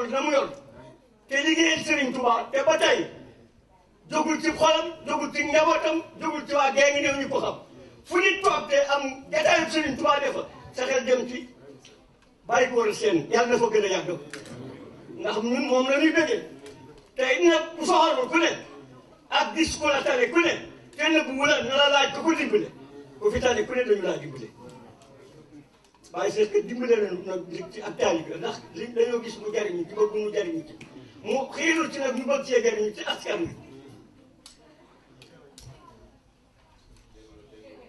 yor na mu yor te liggéeyal Serigne Touba te ba tey jógul ci xolam jógul ci njabootam jógul ci waa gée ngi néew ñu ko xam fu nit toog te am jataayu Serigne Touba defa sa xel dem ci bàyyi ko seen yàlla na fa gën a yàgg ndax ñun moom la ñuy bëggee tey nag ku soxorul ku ne ak gis ku la tane ku ne kenn bu wula na la laaj ko dimbale ku fi tane ku ne dañu laa dimbale waaye c'est que dimbale nañu nag ci ak taalibe ndax li dañoo gis mu jariñu ci bëgg mu jariñu ci mu xiirul ci nag ñu bëgg cee jariñu ci askan wi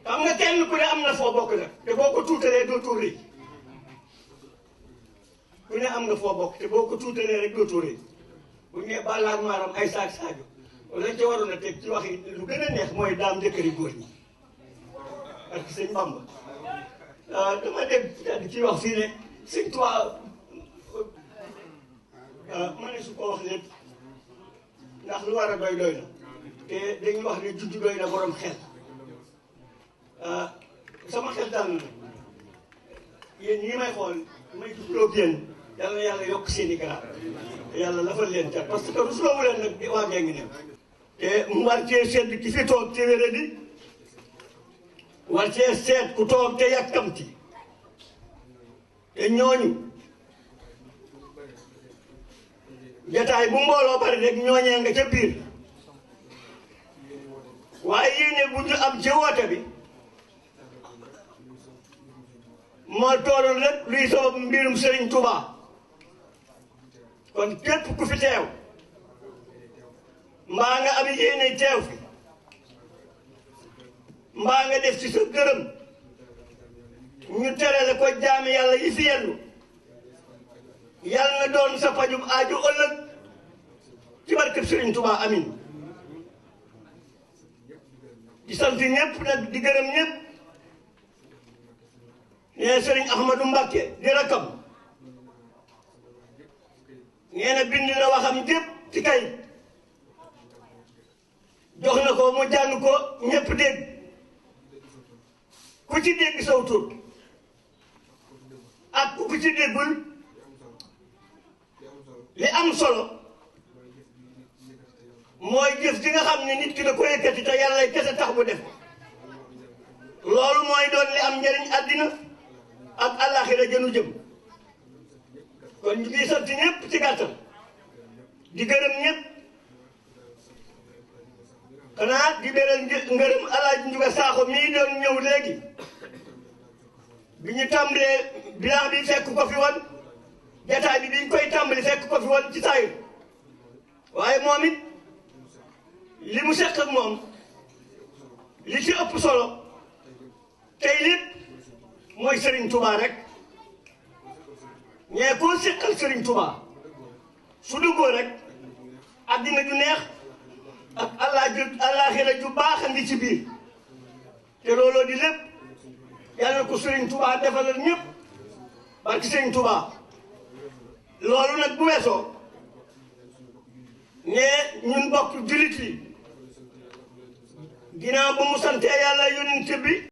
xam nga kenn ku ne am na foo bokk nag te boo ko tuutalee dootoo rëy ku ne am nga foo bokk te boo ko tuutalee rek dootoo rëy bu ñu nee Balla ak Maram ay saak Sadio lañ ca waroon a teg ci wax yi lu gën a neex mooy daam jëkkëri góor ñi parce que sëñ Bamba dama dégg ci wax fii ne sëñ Tuubaa ma ne su ko wax lépp ndax lu war a doy doy na te dañuy wax ne juddu doy na borom xel sama xel daal na yéen ñi may xool may jubloo génn yàlla na yàlla yokk seen i garab te yàlla lafal leen cat parce que rusloowu leen nag waa gée ngi ne te mu war cee seet ki fi toog te wére di war cee seet ku toog te yàkkamti te ñooñu jataay bu mbooloo bari rek ñooñee nga ca biir waaye yéene bu ñu am ci woote bi moo tooloon rek luy sabab mbirum Serigne Touba kon képp ku fi teew mbaa nga am yéene teew fi mbaa nga def ci sa gërëm ñu terale ko jaami yàlla yi fi yendu yàlla na doon sa pajum aaju ëllëg ci barkeb Serigne Touba amin di sant ñëpp nag di gërëm ñëpp nee Serigne Ahmadou Mbacké di rakam nee na bind na waxam jépp ci kay jox na ko mu jàng ko ñëpp dégg ku ci dégg saw tur ak ku ci déggul li am solo mooy jëf ji nga xam ne nit ki da ko yëkkati te yàlla kese tax mu def loolu mooy doon li am njëriñ àddina ak àllaaxira jënu jëm kon ñu ngi sant ñëpp ci gàttal di gërëm ñëpp xanaa di beral ngërëm Alaaji Njuga Saaxo mii doon ñëw léegi bi ñu tàmbalee bilan bi fekk ko fi woon jataay bi biñ koy tàmbali fekk ko fi woon ci saayir waaye moom it li mu seq ak moom li ci ëpp solo tey lépp mooy Serigne Touba rek ñee koo seqal Serigne Touba su duggoo rek addina ju neex ak àllaaxira ju baax a ngi ci biir te looloo di lépp yàlla na ko Serigne Touba defalal ñëpp barki Serigne Touba loolu nag bu weesoo ne ñun bokk jullit yi ginnaaw ba mu sante yàlla yonent bi